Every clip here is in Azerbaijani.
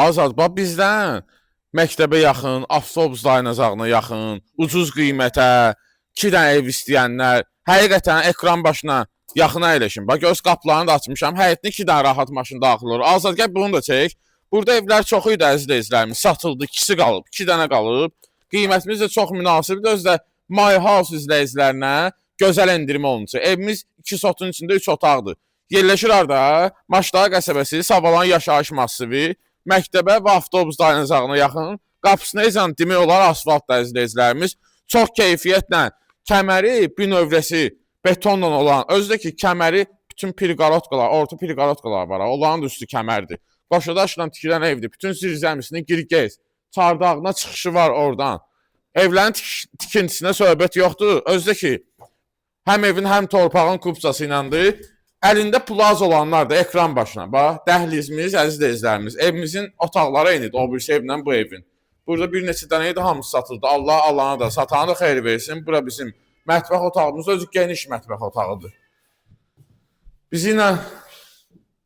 Azad, bax bizdən məktəbə yaxın, avtobus dayanacağına yaxın, ucuz qiymətə, 2 dənə ev istəyənlər həqiqətən ekran başına yaxın əyləşin. Bax göz qapılarını da açmışam. Həyətinə 2 dənə rahat maşın daxil olur. Azad, gəl bunu da çək. Burada evlər çox idi, əziz izləyicilərimiz. Satıldı, ikisi qalıb, 2 dənə qalıb. Qiymətimiz də çox münasibdir. Özü də My House izləyicilərinə gözəl endirim olunacaq. Evimiz 2 sotun içində 3 otaqdır. Yerləşir harda? Maşdağı qəsəbəsi, Savalan yaşayış massivi, məktəbə və avtobus dayanacağına yaxın. Qapısına heç demək olar asfalt da, əziz izləyicilərimiz. Çox keyfiyyətlə kəməri bünövrəsi betonla olan, özü də ki kəməri bütün pirqarotkalar, orta pirqarotkalar var. Onların da üstü kəmərdir. Qoşadaşla tikilən evdir. Bütün zirzəmisini gir gez. Çardağına çıxışı var oradan. Evlərin tikintisinə söhbət yoxdur. Özü də ki həm evin, həm torpağın kupçası iləndir. Əlində pulu az olanlar da ekran başına. Bax, dəhlizimiz, əziz izləyicilərimiz, evimizin otaqları eynidir. O birisi evlə bu evin. Burada bir neçə dənə idi, hamısı satıldı. Allah alana da, satana da xeyir versin. Bura bizim mətbəx otağımız, özü geniş mətbəx otağıdır. Bizi ilə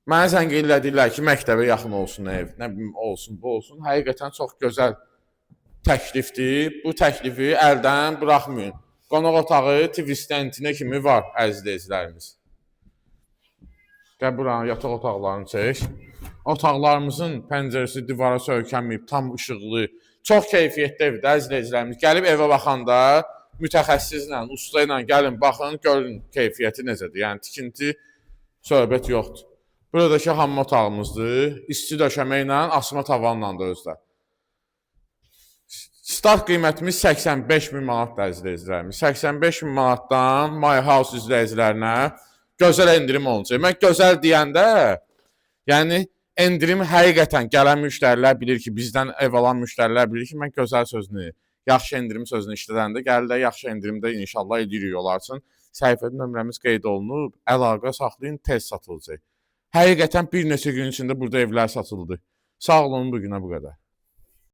mənə zəng elədilər ki, məktəbə yaxın olsun ev, nə bilim olsun, bu olsun. Həqiqətən çox gözəl təklifdir. Bu təklifi əldən buraxmayın. Qonaq otağı TV stendinə kimi var, əziz izləyicilərimiz. Gəl buranın yataq otaqlarını çək. Otaqlarımızın pəncərəsi divara söykənməyib, tam işıqlı. Çox keyfiyyətli evdir, əziz izləyicilərimiz. Gəlib evə baxanda mütəxəssislə, usta ilə gəlin, baxın, görün keyfiyyəti necədir. Yəni tikinti söhbət yoxdur. Buradakı hamam otağımızdır. İsti döşəmə ilə, asma tavanla da özdə. Start qiymətimiz 85 min manatdır, əziz izləyicilərimiz. 85 min manatdan My House izləyicilərinə gözəl endirim olunacaq. Mən gözəl deyəndə, yəni endirim həqiqətən gələn müştərilər bilir ki, bizdən ev alan müştərilər bilir ki, mən gözəl sözünü, yaxşı endirim sözünü işlədəndə gəlirlər, yaxşı endirimdə inşallah edirik onlar üçün. Səhifədə nömrəmiz qeyd olunub, əlaqə saxlayın, tez satılacaq. Həqiqətən bir neçə gün içində burada evlər satıldı. Sağ olun, bu günə bu qədər.